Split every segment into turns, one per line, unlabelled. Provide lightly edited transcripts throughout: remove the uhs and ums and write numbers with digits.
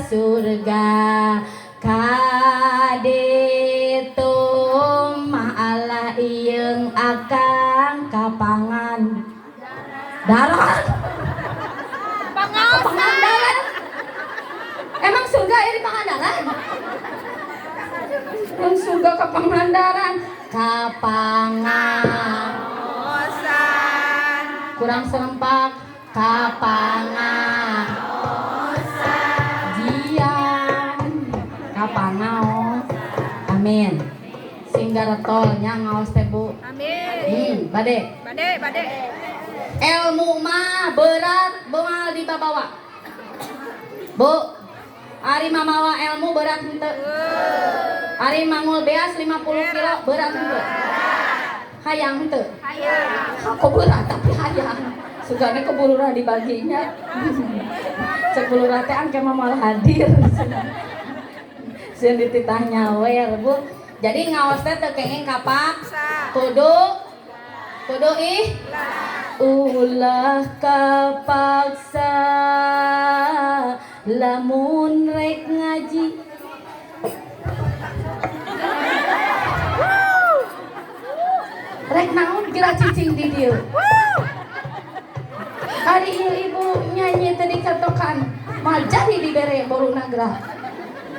surga. Kaditu mah Allah ieung akang ka pangan darat.
Pangaosan.
Pangandaran. Emang surga ya di Pangandaran? Emang surga ke Pangandaran? Ka Pangan.
Pangaosan.
Kurang serempak. Ka Pangaosan. Jian. Ka Pangaos. Amin. Sing garetol nya ngaos teh, Bu.
Amin.
Bade.
Bade, bade.
Ilmu mah berat moal dibabawa. Bu, ari mamawa ilmu berat henteu? Ari manggul beas 50 kilo berat henteu? Hayang henteu?
Hayang.
Kok berat tapi hayang. Sugane ku Bu Lurah dibaginya. Cek Bu Lurah teh angke mah moal hadir. Sieun dititah nyawer, Bu. Jadi ngaos teh teu kenging kapak
Sa.
Kudu kudu ih ulah kapaksa lamun rek ngaji. Rek naon kira cicing di dieu? Ari ieu ibu nyanyi teh dikatokan moal jadi dibere boluna gerah.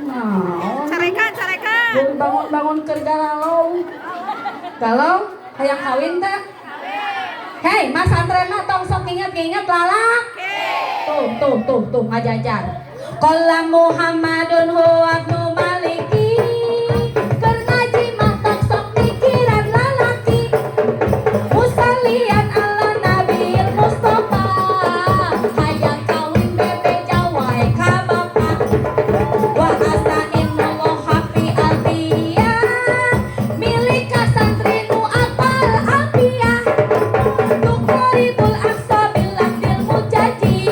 Naon?
Carekan, carekan.
Bangun-bangun keur galau. Galau hayang kawin teh? Hei, mas santren mah tong sok nginget-nginget lalak. Tuh, tuh, tuh, tuh ngajajar. Qala Muhammadun huwa ibnu Maliki. Keur ngaji mah tong sok mikiran lalaki. Musallian ala Nabil Mustafa. Hayang kawin bebeja wae ka bapak. Wa astainullaha fi alfiyah. Milik ka santri nu apal alfiyah. Tuqribul aqsa bil abdil mujaji.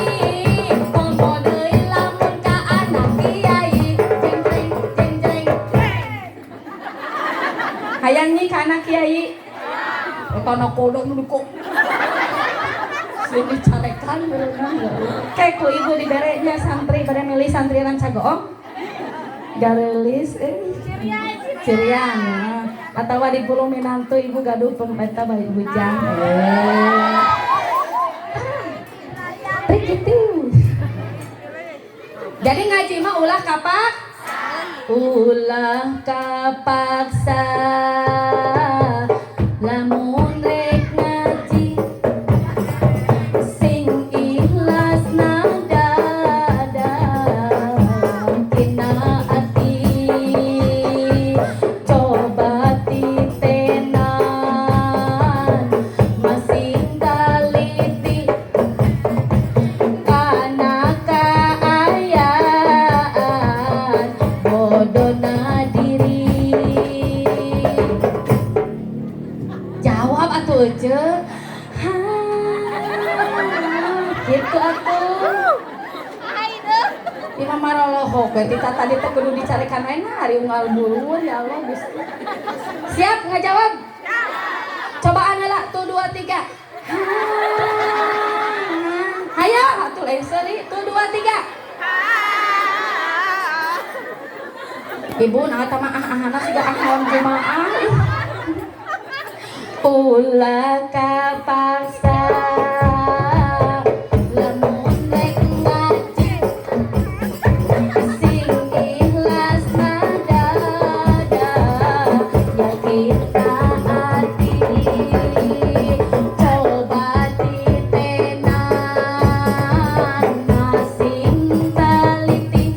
Komo deui lamun ka anak kiai. Jeng jeng jeng jeng. Hayang nyi ka anak kiai. Eta na kodok nu kok. Sieun dicarekan berenang. Kayak ku ibu diberenya santri pada milih santri Rancagoong. Gareulis eh. Cirian ya. Atawa di Pulau Minantu ibu gaduh pem eta bae bujang. Trik gitu. Jadi ngaji mah ulah kapak, ulah kapaksa lamun rek ngaji sing ikhlas nadada tina ati coba titenan masing taliti kana kaayaan bodona diri. Jawab atuh ece. Ha, gitu atuh. Imam marolohok we tita tadi teh kudu dicarekan wae nah ari unggal bulu ya Allah Gusti. Siap ngajawab? Cobaan heula tuh 2 3. Hayo atuh lain seuri tuh 2 3. Ibu nah eta mah ah-ahana siga ah kumaha. Ulah kapaksa lamun rek ngaji sing ikhlas nadada yakin taati coba titenan masing taliti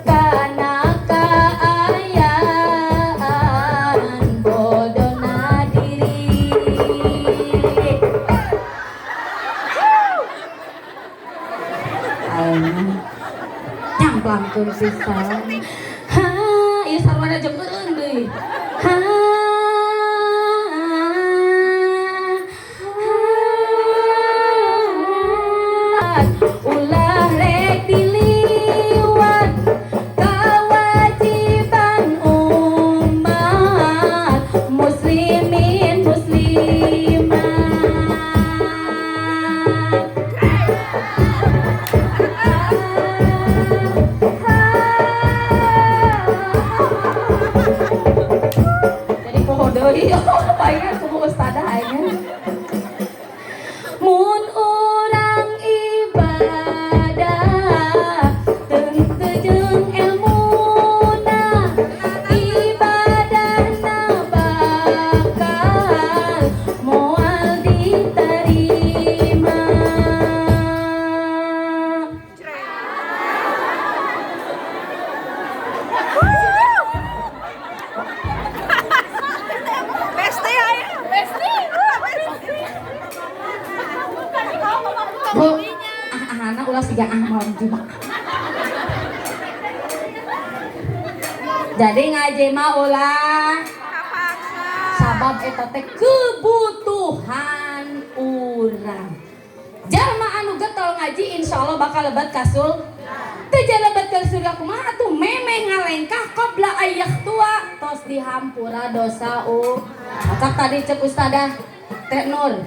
kana kaayaan bodona diri. Nyamplangkeun pisan. Ha, ieu sarwana jeung eureun deui. Ha. Ulah rek diliwat kewajiban umat muslimin muslimat. Bu, ah ahana ulah siga ah malam Jumat. Jadi ngaji mah ulah
Kapaksa.
Sabab eta teh kebutuhan urang. Jalma anu getol ngaji insyaallah bakal lebat kasul. Teu lebet ke surga kumaha atuh memeh ngalengkah qabla ayah tua tos dihampura dosa u. Acak tadi cek ustadah Teh Nur.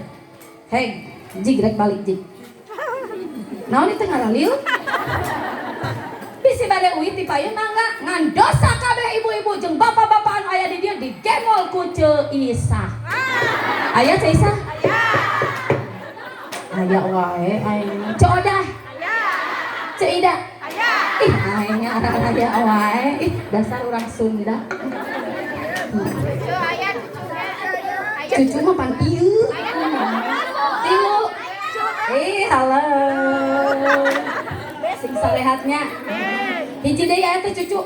Hei, jig rek balik jig. Naon itu ngaralieu? Bisi bade uih ti payun mangga ngan dosa kabeh ibu-ibu jeung bapak-bapak anu aya di dieu digemol ku Ceu Isah. Aya Ceu Isah?
Aya.
Aya wae aing. Ceu Odah?
Aya.
Ceu Ida?
Aya.
Ih, aing aya wae. Ih, dasar urang Sunda.
Cucu aya cucunya. Aya.
Cucu mah pan ieu. Tilu. Eh, halo. Sing salehatnya. Hiji deui aya teh cucu.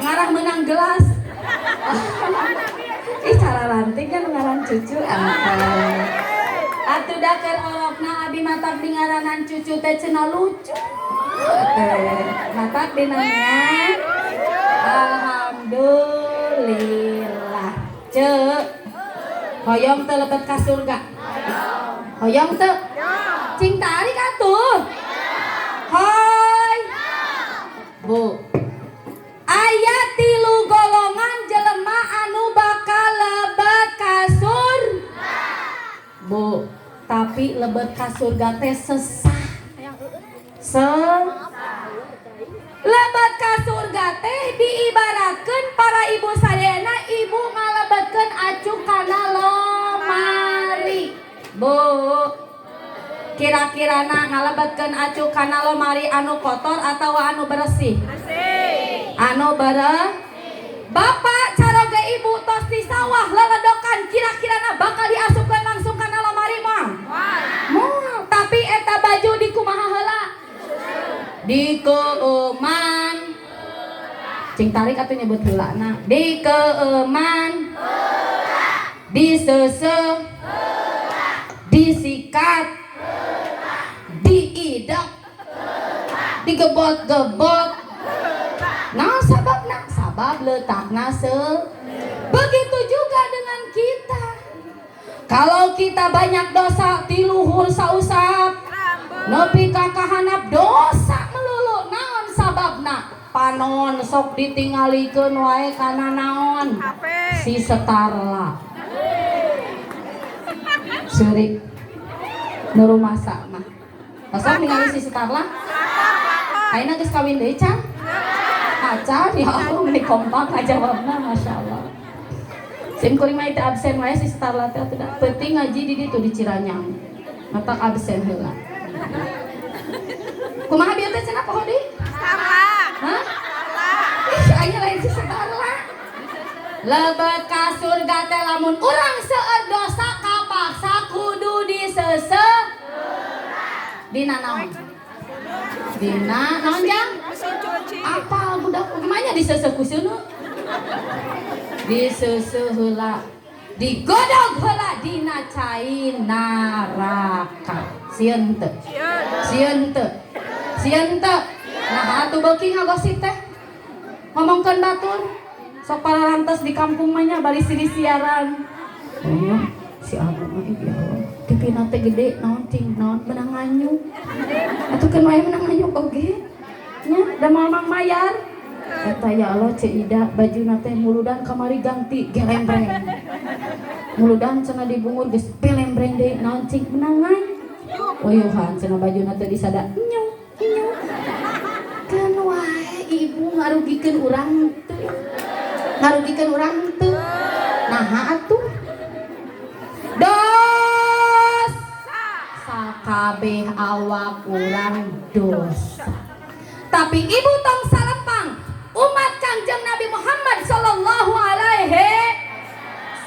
Ngarah menang gelas. Ih, cara ranting kan ngaran cucu. Atuh da keur orokna abi matak di ngaranan cucu teh cenah lucu. Teh, matak dinanya. Alhamdulillah. Ceu. Hoyong teu lebet ka surga. Hoyong teu? Cing tarik atuh. Hoi. Bu. Aya 3 golongan jelema anu bakal lebet ka surga. Bu, tapi lebet ka surga teh sesah. Lebet ka surga teh diibaratkeun para ibu sadayana ibu ngalebetkeun acuk kana lomari. Bu, kira-kirana ngalebetkeun acuk kana lomari anu kotor atau anu bersih?
Bersih.
Anu bersih. Bapak caroge ibu tos di sawah leledokan kira-kirana bakal diasupkeun langsung kana lomari moal? Moal. Tapi eta baju dikumaha heula? Dikeueuman. Cing tarik atuh nyebut heulana. Dikeueuman. Diseuseuh. Disikat. Diidek. Digebot-gebot. Nah, sababna, sabab letakna se. Begitu juga dengan kita. Kalau kita banyak dosa tiluhur sausap, nepi ka kahanap dosa melulu. Naon sababna? Panon sok ditinggalikeun wae kana naon? Si Setarla. Seurik nu rumasa mah. Pasal ningali si Setarla? Ayeuna geus kawin deui can? Acan, ya Allah meni kompak ngajawabna Masya Allah. Sim kuring mah teu absen wae si Starla teh atuh da. Penting ngaji di ditu di Ciranyang. Matak absen heula. Kumaha bieu teh cenah poho deui?
Starla.
Hah?
Starla.
Ih, aya lain si Starla. Lebet ka surga teh lamun urang seueur dosa kapaksa kudu diseuseuh. Dina naon? Dina naon jang?
Mesin cuci.
Apa budak gimana diseuseuh ku seuneu? Diseuseuh heula. Digodog heula dina cai neraka. Sieun teu? Sieun teu? Sieun teu? Nah atuh beuki ngagosip teh. Ngomongkeun batur. Sok pararantes di kampung mah nya bari sini siaran. Oh, si Abu mah ya Allah. TV-na teh gede naon cing naon menang nganyuk. Atuh keun wae menang nganyuk oge. Nya da mamang mayar. Eta ya Allah Ceu Ida bajuna teh muludan kamari ganti gelembreng. Muludan cenah dibungur geus gelembreng deui naon cing menangan. Uyuhan cenah bajuna teh disada nyung nyung. Keun wae ibu ngarugikeun urang teu. Ngarugikeun urang teu. Naha atuh? Dos sakabeh awak urang dosa. Tapi ibu tong salempang umat Kangjeng Nabi Muhammad sallallahu alaihi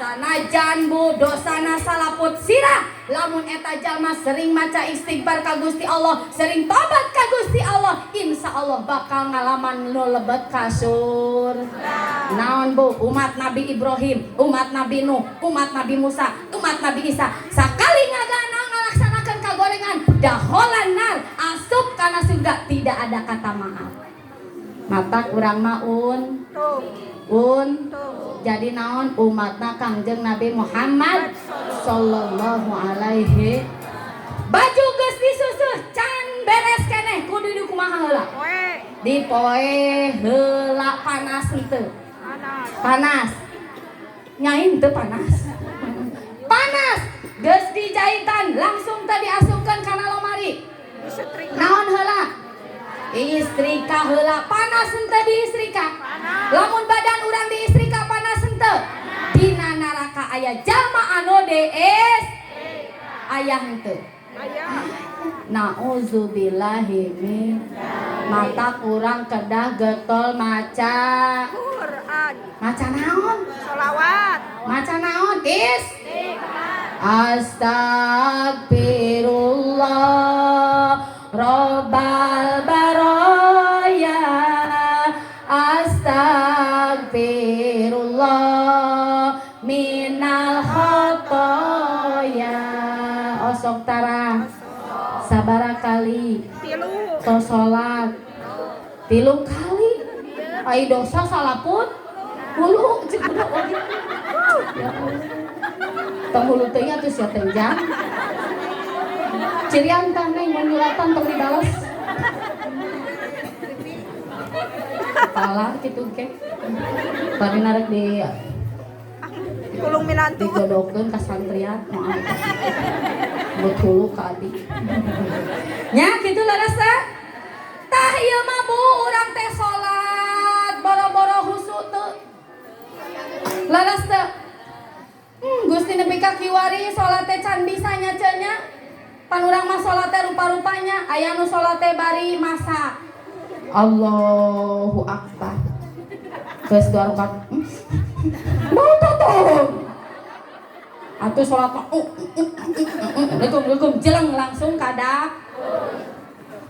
sanajan bu dosana salaput sirah lamun eta jalma sering maca istighfar ka Gusti Allah, sering tobat ka Gusti Allah, insya Allah bakal ngalaman nu lebet ka surga. Naon bu, umat Nabi Ibrahim, umat Nabi Nuh, umat Nabi Musa, umat Nabi Isa sakali ngagana ngalaksanakeun kagorengan Dakholan nar, asup kana surga, tidak ada kata maaf. Mata kurang maun
Tuh.
un
Tuh.
jadi naon umatna Kangjeng Nabi Muhammad sallallahu alaihi. Baju geus disusuh can beres keneh, kudu di kumaha heula?
Poe.
Dipoe heula. Panas henteu?
Panas.
Panas nyain teu? Panas, panas. Geus dijahitan langsung tadi asupkeun kana lomari.
Disetrika.
Naon heula? Istrika heula. Panas henteu di istrika?
Panas.
Lamun badan urang di istrika panas henteu? Dina neraka aya jalma anu DS aya henteu?
Aya.
Nauzubillahi min. Mata kurang kedah getol maca
Quran.
Maca naon?
Solawat.
Maca naon? Is Astagfirullah Robbal baraya, Astagfirullah minal khotoya. Osok tara? Sabara kali?
Tilu.
To salat tilu kali. Ai dosa salapun hulu cek budak oge. Ya Allah. Tong hulu teuing atuh sia teh jang. Cirian tah neng mun nyuratan tong dibales. Kepala kitu ge. Bari narek di
Kulung minantu.
Dijodohkeun ka santriat moal. Buat hulu ka abi. Nya kitu leres teh? Tah ieu mah Bu, urang teh salat boro-boro husu teu. Leres teu? Gusti nepi ka kiwari salat teh can bisa nya ceu nya. Pan urang mah salat teh rupa-rupanya, aya nu salat teh bari masak. Allahu Akbar. Geus dua rakaat. Mau tuh. Atuh salat mah Assalamualaikum, Assalamualaikum, jeleng langsung kada.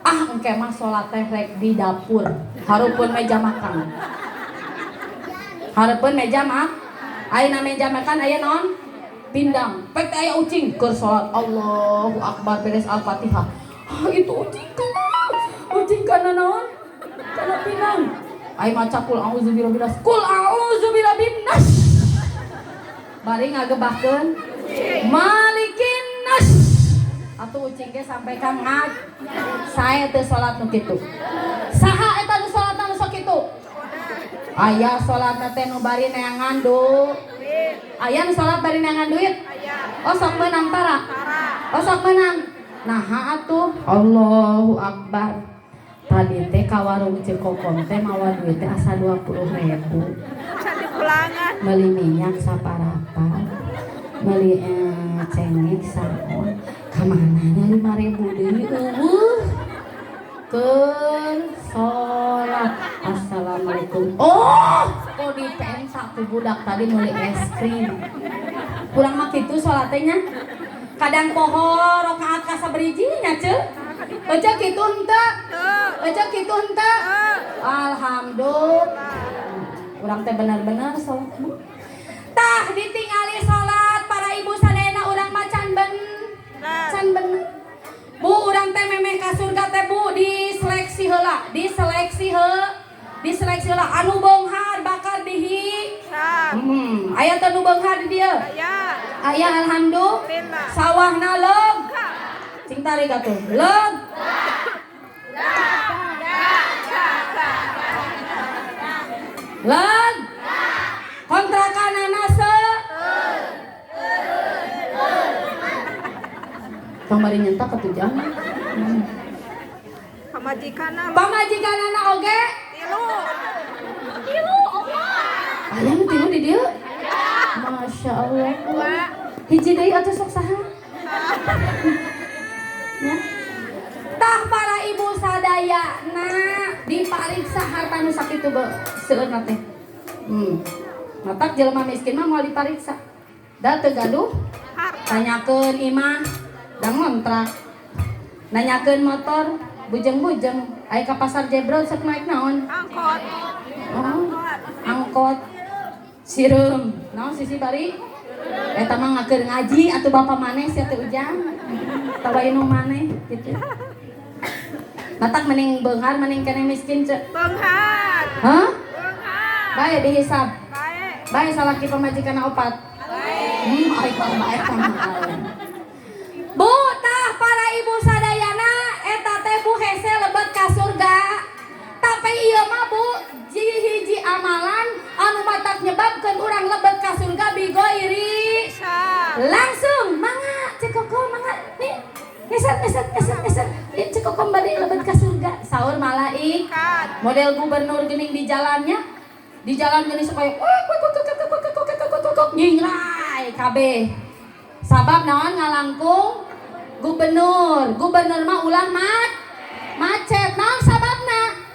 Ah, engke mah salat teh rek di dapur, hareupeun meja makan. Hareupeun meja mah. Ayeuna meja makan aya naon? Pindang. Pek teh aya ucing keur salat. Allahu Akbar beres Al-Fatihah. Ah, itu ucing kana. Ucing kana naon? Kana pindang. Ayo maca kul auzu birabbin nas. Kul auzu birabbin nas. Bari ngagebahkeun Malikin nas. Atuh ucing ge sampai ka ngad. Sae teu salat nu kitu? Saha eta nu salat nu sok kitu? Aya salatna teh nu bari neangan du. Aya nu salat bari neangan duit?
Aya.
Oh, sok meunang tara?
Tara.
Oh, sok meunang. Naha atuh? Allahu Akbar. Tadi teh ka warung Ceu Kokom teh mawa duit teh asa 20.000.
Can dipulangan.
Beli minyak saparapat, beli cengek saon, kamananya 5.000 deui eueuh. Keur salat. Assalamualaikum. Oh, kok dipensa ku budak tadi meuli es krim. Kurang mah kitu salat teh nya. Kadang poho rakaat ka sabaraha nya ceu. Ece kitu henteu?
Tuh.
Ece kitu henteu?
Tuh.
Alhamdulillah. Urang teh bener-bener salat mah. Tah ditingali salat para ibu sadayana urang mah can ben can bener. Bu, urang teh memeh ka surga teh Bu diseleksi heula, diseleksi diseleksi heula anu beunghar bakal dihi.
Sab.
Aya teh nu beunghar di dieu?
Aya.
Aya, alhamdulillah.
Lima.
Sawahna leug. Cing tarik atuh. Leug. Leug. Kontrakanana se. Tong bari nyentak atuh jang.
Pamajikanna
Pamajikanana oge
tilu.
Tilu, Allah. Aya nu tilu di dieu? Masya Allah. Hiji deui atuh sok saha? Ya. Tah para ibu sadayana dipariksa harta nu sakitu seueurna teh. Matak jelema miskin mah moal dipariksa. Da teu gaduh
Harta.
tanyakeun imah da ngontrak. Nanyakeun motor bujeng-bujeng aya ka pasar Jebro sok naik naon?
Angkot.
Oh, angkot. Sireum. Naon sisi bari? Eta mah ngakeur ngaji atuh bapak maneh sia teh Ujang. Tawa indung maneh. Gitu. Matak mending beunghar, mending keneh miskin, Ceu?
Beunghar.
Hah?
Beunghar.
Bae dihisab.
Bae.
Bae salaki pamajikan opat. Ai bae mah. Bu, tah para ibu sadayana, eta teh, Bu, hese lebet ka surga. Tapi ieu mah, Bu, hiji amalan anu matak nyebabkeun urang lebet ka surga bighoiri
Hisab.
Langsung mangga, Ceu Koko, mangga nih, ngeset ngeset ngeset ngeset. Ieu Ceu Koko bade lebet ka surga, saur malaikat. Model gubernur geuning di jalannya, di jalan geuning supaya kok kok kok kok kok kok kok kok kok kok nyingrai kabeh. Sabab naon? Ngalangkung gubernur. Gubernur mah ulah macet. Naon sababna?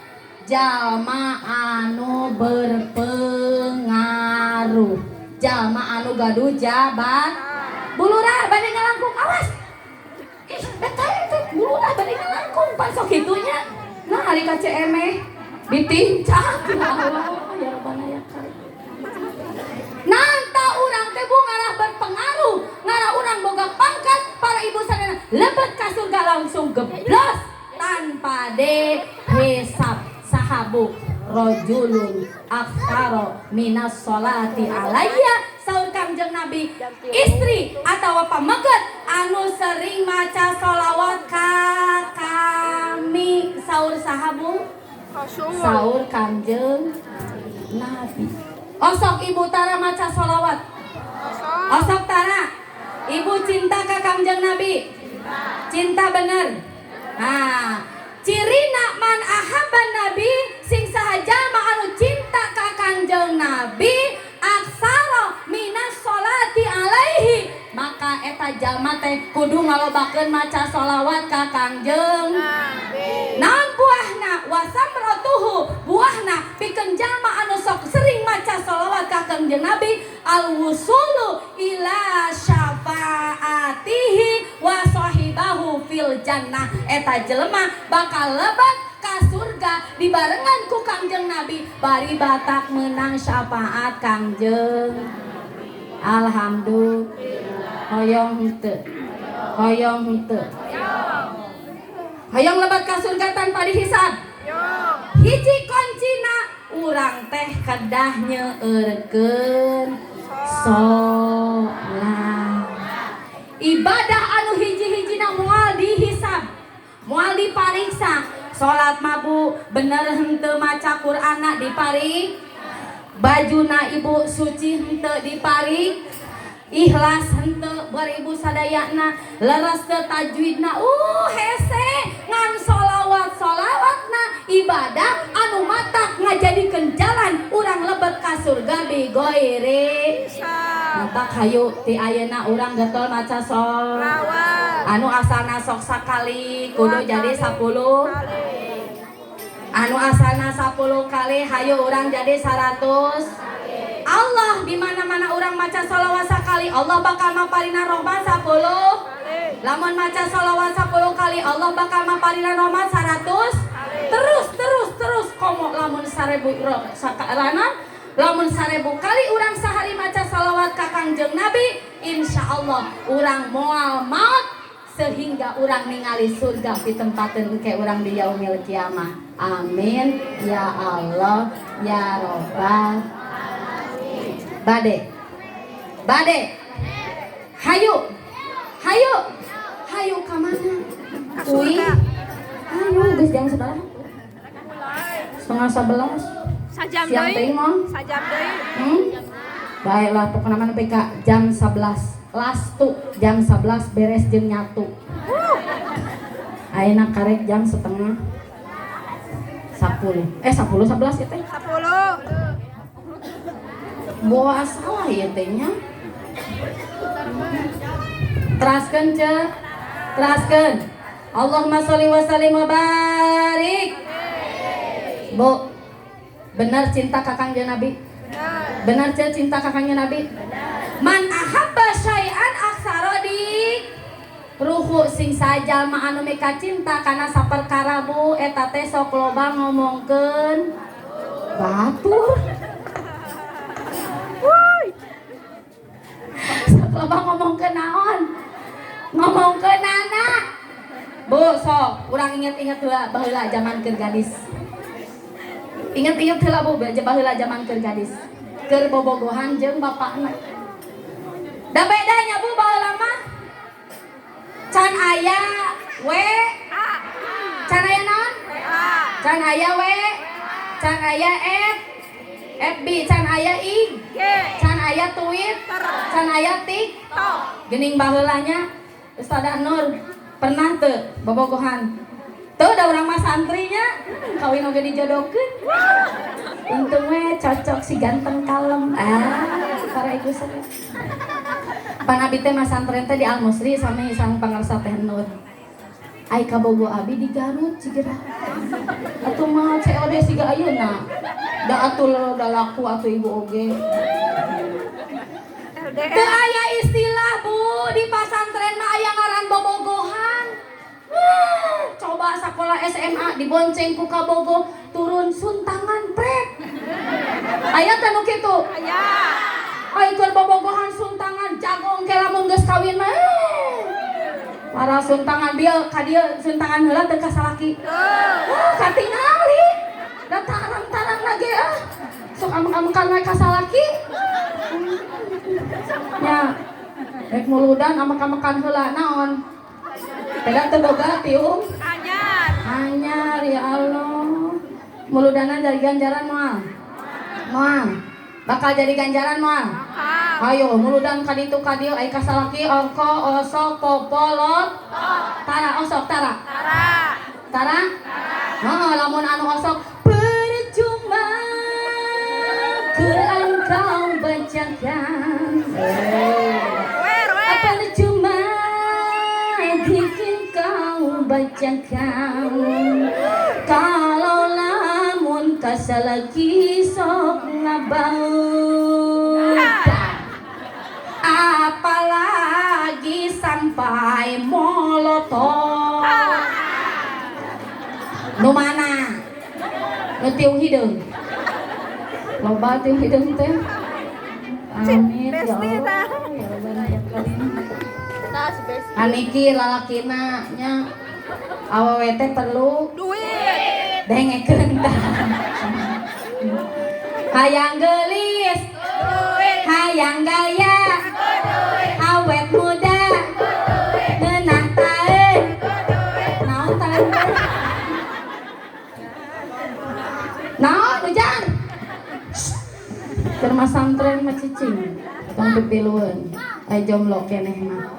Jalma anu berpengaruh, jalma anu gaduh jabat. Bu Lurah bade ngalangkung, awas. Ih, eta eta Bu Lurah bade ngalangkung, pan sok kitunya. Nah, hari KCM ditincak. Ya Allah, ya Rabbana, ya Karim. Nanta urang teh, Bu, ngarah berpengaruh, ngarah urang boga pangkat, para ibu sadayana lebet ka surga langsung geblos tanpa dihisab. Saha, Bu? Rojulun aktsaro minas sholati alayya, saur Kangjeng Nabi, istri atau pameget anu sering maca sholawat ka kami. Saur saha, Bu?
Rasul.
Saur Kangjeng Nabi. Osok ibu tara maca sholawat?
Osok.
Osok tara? Ibu cinta ka Kangjeng Nabi? Cinta bener. Nah, cirina man ahabban nabi, sing saha jalma anu cinta ka Kangjeng Nabi, aksaro minas sholati alaihi, maka eta jalma teh kudu ngalobakeun maca sholawat ka Kangjeng
Nabi.
Naon buahna? Wasamrotuhu, buahna pikeun jalma anu sok sering maca sholawat ka Kangjeng Nabi, al wusulu ila syafaatihi wa sahibahu fil jannah, eta jelema bakal lebet ka surga dibarengan ku Kangjeng Nabi, bari batak menang syafaat Kangjeng. Alhamdulillah. Hoyong henteu? Hoyong henteu? Hoyong lebet ka surga tanpa dihisab?
Yo.
Hiji kuncina, urang teh kedah nyeurkeun sholat. Ibadah anu hiji-hijina moal dihisab, moal dipariksa salat mah, Bu. Bener henteu maca Qur'anna diparik, bajuna ibu suci henteu diparik, ikhlas henteu buat ibu sadayana, leres teu tajwidna, hese. Ngan solawat, solawatna ibadah anu matak ngajadikeun jalan urang lebet ka surga bighoiri
Hisab.
Matak hayu ti ayeuna urang getol maca sol
Lawat.
Anu asalna sok sakali kudu jadi 10
Kali.
Anu asalna 10 kali, hayu urang jadi 100. Allah di mana-mana urang maca sholawat sakali, Allah bakal maparina rahmat 10
Kali.
Lamun maca sholawat 10 kali, Allah bakal maparina rahmat 100, terus terus terus. Komo lamun 1000 sakalana, lamun 1000 kali urang sehari maca sholawat ka Kangjeng Nabi, insya Allah urang moal maut sehingga urang ningali surga di tempatin ke urang di yaumil kiamah. Amin ya Allah ya robbal. Bade, bade, hayu, hayu, hayu ka mana?
Ka
Uy,
surga.
Hayu, geus jam 11, 10.30.
Sajam
Siang
deui.
teuing mah.
Sajam deui.
Baiklah, pokoknya mana PK jam 11 lastu, jam 11 beres jeung nyatu. Ayeuna karek jam 9.30, eh, 10 11 ya teh.
10.
Boa salah ya tehnya. Teraskeun, Ce, teraskeun. Allahumma sholli wa sallim wa barik. Bu, benar cinta ka Kangjeng Nabi?
Benar.
Benar, Ce, cinta ka Kangjeng Nabi? Man ahabba syai'an aksaro dzikruhu, sing sajalma anu mika cinta kana saperkara, Bu, eta teh sok loba ngomongkeun batur.
Wuih.
Sok loba ngomongkeun naon? Ngomongkeun anak. Bu, sok urang inget-inget heula baheula zaman keur gadis. Inget-inget heula, Bu, baheula zaman keur gadis. Keur bobogohan jeung bapakna. Da bedanya, Bu, baheula mah can aya W, can aya naon? Can aya W, can aya F, FB, can aya I,
G.
can aya tweet, can aya tik.
Tok.
Gening baheulanya Ustazah Nur pernah teu bobogohan? Tuh da urang mah santrinya, kawin oge dijodohkeun. Untung we cocok si ganteng kalem. Ah, para ibu saya. Pan abi teh masantren teh di Al Musri sami sareng pangarsa Teh Nur. Ai kabogo abi di Garut cigira. Atuh mah COD siga ayeuna. Da atuh da laku atuh ibu oge. Teu
LDR.
Aya istilah, Bu, di pasantren mah aya ngaran bobogohan. Wah, coba sekolah SMA dibonceng ku kabogo turun suntangan prek. Aya teh nu kitu?
Aya.
Ai keur bobogohan suntangan jagong ke lamun geus kawin mah. Para suntangan bieu ka dieu suntangan heula teu ka salaki.
Tuh.
Wah, katingali. Da tarang-tarang lagi ah. Sok ambek-ambekan we ka salaki. Nya. Rek muludan ambek-ambekan heula naon? Peda teu boga tiung.
Anyar.
Anyar, ya Allah. Muludanan jadi ganjaran moal? Moal. Bakal jadi ganjaran moal?
Bakal.
Ayo muludan kaditu kadieu ai ka salaki ongko osok popolot. Tara osok tara.
Tara.
Tara? Heeh, lamun anu osok percuma Quran kau bacakan.
Wer, wer.
Percuma zikir kau bacakan kalau lamun kasalaki sok ngabau, apalagi sampai molotov. Nu mana nu tiung hideung? Loba tiung hideung teh. Amit ya
Besti,
Allah
tah.
Ya Allah ya Karim.
Tas besti.
Aniki lalakina nya awewe teh perlu
Duit.
Dengekeun tah. Hayang geulis,
Duit.
Hayang gaya,
Duit.
Awet muda, ngeunah taeun. Naon taeun teh? Naon ujang? Keur masantren mah cicing, tong pipilueun. Ai jomblo keneh mah.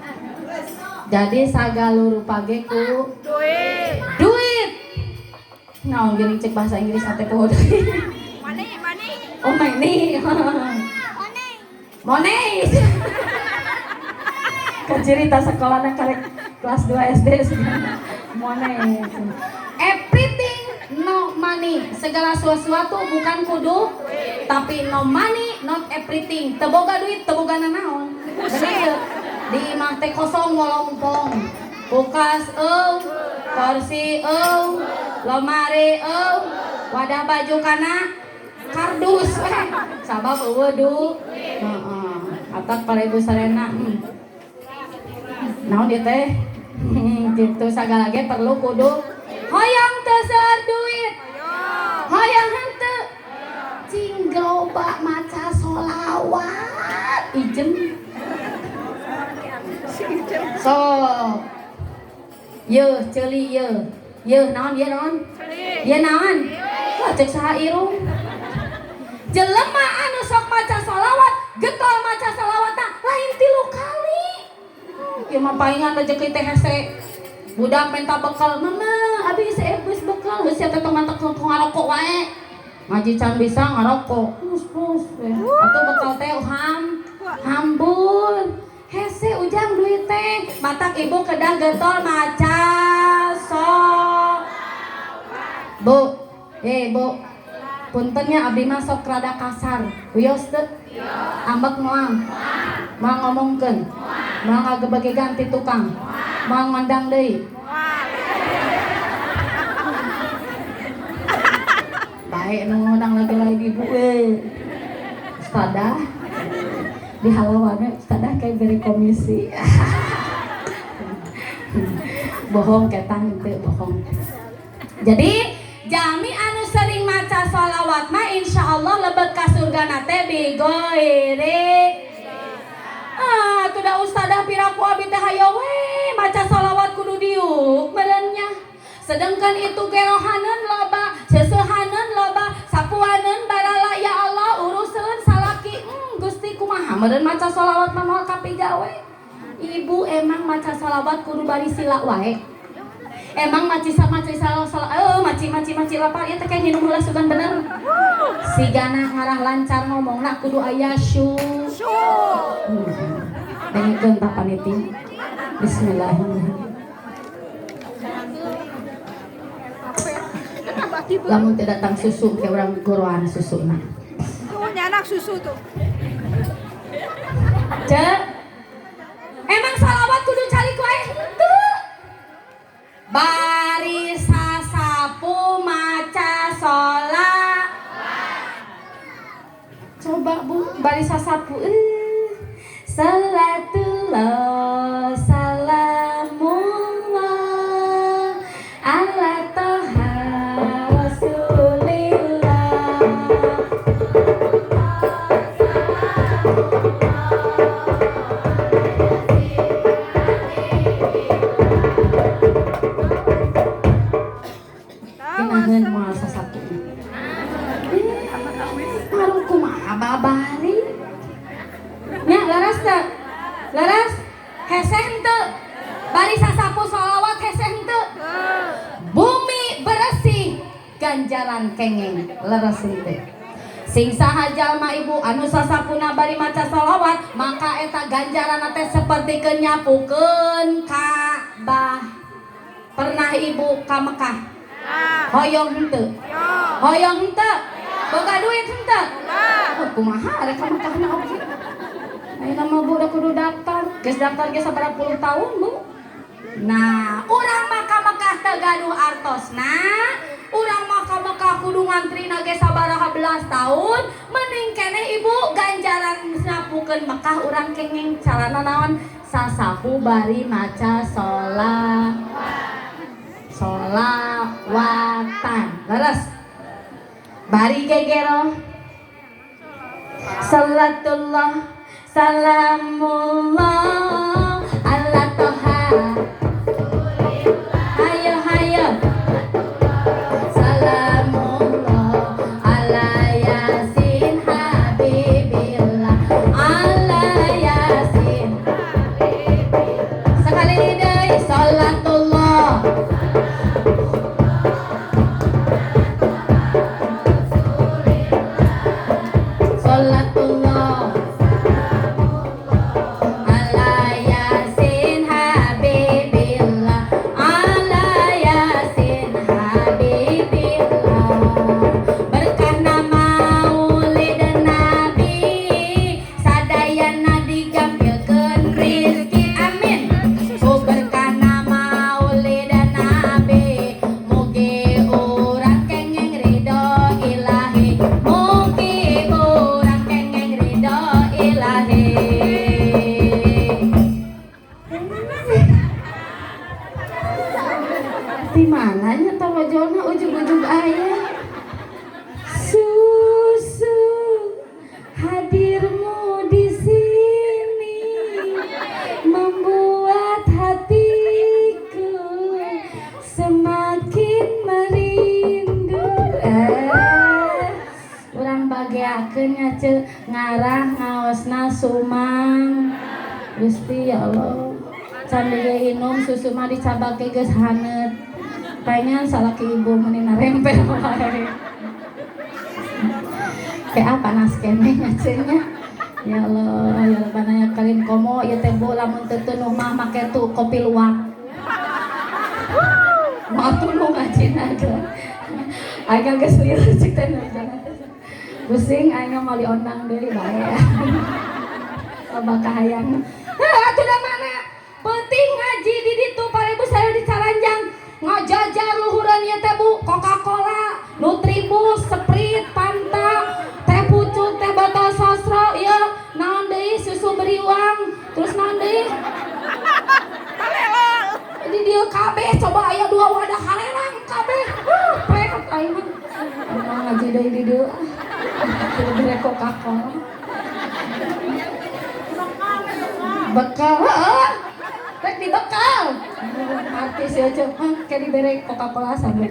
Jadi sagalurupa ge ku
Duit.
Duit. Naon geuning cek bahasa Inggris ate poho deui.
Money, money.
Oh money. Money. Kecerita sekolahnya karek kelas 2 SD money. Everything no money. Segala sesuatu bukan kudu, tapi no money not everything. Teu boga duit teu boga nanaon. Bener teu? Di imah teh kosong ngolompong. Kulkas euweuh, kursi euweuh, lemari euweuh, wadah baju kana kardus we. Sabab euweuh du. Heeh. Atak para ibu sarena. Naon ieu teh? Gitu sagala ge perlu kudu. Hayang teu seueur duit. Hayang henteu. Cing loba maca solawat. Ijem. So. Yeuh ceuli yeuh. Yeuh naon ieu naon?
Ceuli.
Ieu naon? Wah, cek saha irung? Jelema anu sok maca solawat, getol maca solawatna lain 3 kali. Ieu mah palingan rezeki teh hese. Budak minta bekal, "Mama, abi geus bekal." Geus sia teh tong mantek ngarokok wae. Ngaji can bisa ngarokok. Terus terus. Atuh bekal teh hambur. Hese ujang duit teh. Matak ibu kedah getol maca so. Bu, Bu. Puntennya abdi mah sok rada kasar. Wios teu? Ambek moal? Moal ngomongkeun? Moal ngagebegegan ti tukang? Moal ngondang deui? Baik nu ngondang lagi-lagi ibu we. Ustadah di halawannya ustadah kayak beri komisi. Bohong ketang teu bohong. Jadi jalmi anu sering maca sholawat mah insya Allah lebet ka surga teh bighoiri. Ah, tuh da ustadah piraku abi teh hayo we maca sholawat kudu diuk meureun. Sedangkan itu gerohaneun loba, seuseuhaneun loba, sapuaneun barala, ya Allah, uruseun salaki. Gusti, kumaha meureun maca sholawat mah moal kapigawe. Ibu, emang maca sholawat kudu bari sila wae? Emang maci maci salah salah eh maci maci maci lapar ya teh, kayak nginum heula sugan bener. Sigana ngarah lancar ngomongna kudu aya syu. Dengekeun tah panitia. Bismillahirrahmanirrahim. Lamun teu datang susu ke urang goroan susuna.
Tuh anak susu tuh.
Cek. Emang salawat kudu calik wae henteu. Bari sasapu maca sholat. Coba, Bu, bari sasapu salatullah salamullah ala toha rasulillah. Geunaheun moal sasapu. Ngaruh kumaha babari? Nya leres teu? Leres? Hese henteu? Bari sasapu sholawat hese henteu? Bumi bersih, ganjaran kengeng, leres henteu? Sing saha jalma, Ibu, anu sasapuna bari maca sholawat, maka eta ganjaran teh seperti nyapukeun Ka'bah. Pernah Ibu ka Mekah? Hoyong henteu? Hoyong henteu? Boga duit henteu? Oh, kumaha rek ka Mekah na oge? Ayeuna mah, Bu, udah kudu daftar. Geus daftar ge sabaraha puluh tahun, Bu. Nah, urang mah ka Mekah teu gaduh artosna, urang mah ka Mekah kudu ngantrina ge sabaraha belas tahun, mending keneh, Ibu, ganjaran nyapukeun Mekah urang kenging. Carana naon? Sasapu bari maca sholat sholawatan. Leres? Bari gegero salatullah salamullah ala toha. Hayo hayo, salamullah ala yasin habibillah, ala yasin. Sekali deui, salatullah. Salatullah ala yasin habibillah, ala yasin habibillah. Berkah maulid nabi sadayana digampilkeun rizki, amin. Ku berkah maulid nabi mugi urang kenging ridho ilahi, mugi urang kenging ridho ilahi. Di mananya torojolna ujug-ujug aya susu. Hadirmu di sini membuat hatiku semakin merindu. Urang bageakeun nya, Ceu, ngarah ngaosna sumang. Gusti, ya Allah, can ge inum susu mah dicabak ge geus haneut. Pengen salaki ibu meni narempel wae. Kayak panas keneh ngaceunya. Ya Allah, ya Rabbana ya Karim, komo ieu teh, Bu, lamun teu tunduh mah make tuh kopi luwak. Moal tunduh ngajina ge. Aing geus lieur cek teh. Pusing aing mah, diondang deui bae. Loba kahayang. Heuh atuh da mana? Penting ngaji di ditu para ibu saya di Caranjang. Ngajajar luhuran ieu teh, Bu, Coca-Cola, Nutribus, Sprite, Fanta, teh pucuk, teh botol sosro, ieu naon deui, susu beriwang, terus naon deui? Di dieu kabeh. deui ah. Dibere Coca-Cola. Bekal, heeh. Rek dibekal. Artis ya ceu, kayak dibere Coca-Cola sambil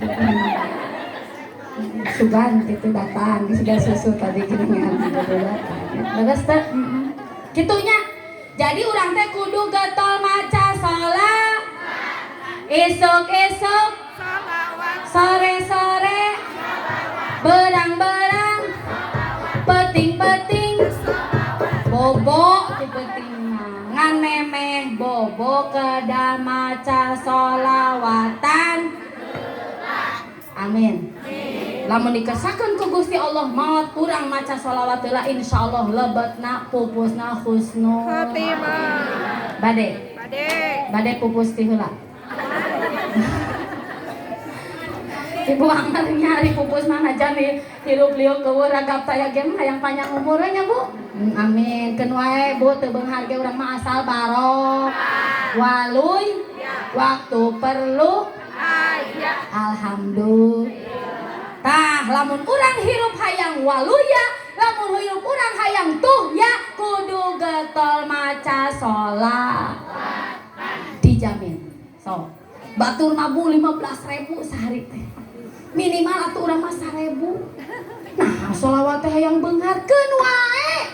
sugan gitu datang, sudah susu tadi gini datang. Leres teh? Kitunya. Jadi urang teh kudu getol maca sholat. Esuk-esuk, sore-sore, berang-berang, peting-peting, bobo di peting ngan memeh bobo kedah maca sholawatan. Amin. Lamun dikesakeun ku Gusti Allah maot urang maca sholawat heula insyaallah lebetna pupusna husnul
khotimah.
Bade.
Bade.
Bade pupus ti heula. Ibu anger nyari pupus mana jani hirup liuk keueuh ragap taya ge mah hayang panjang umurnya nya Bu. Amin. Keun wae Bu teu beunghar ge urang mah asal barokah. Waluy waktu perlu
aya.
Alhamdulillah. Tah lamun urang hirup hayang waluya, lamun hirup urang hayang tuh ya kudu getol maca sholat. Dijamin. So, batur nabu 15.000 sehari teh. Minimal atuh urang mah 1.000. Nah, sholawat teh hayang beunghar keun wae.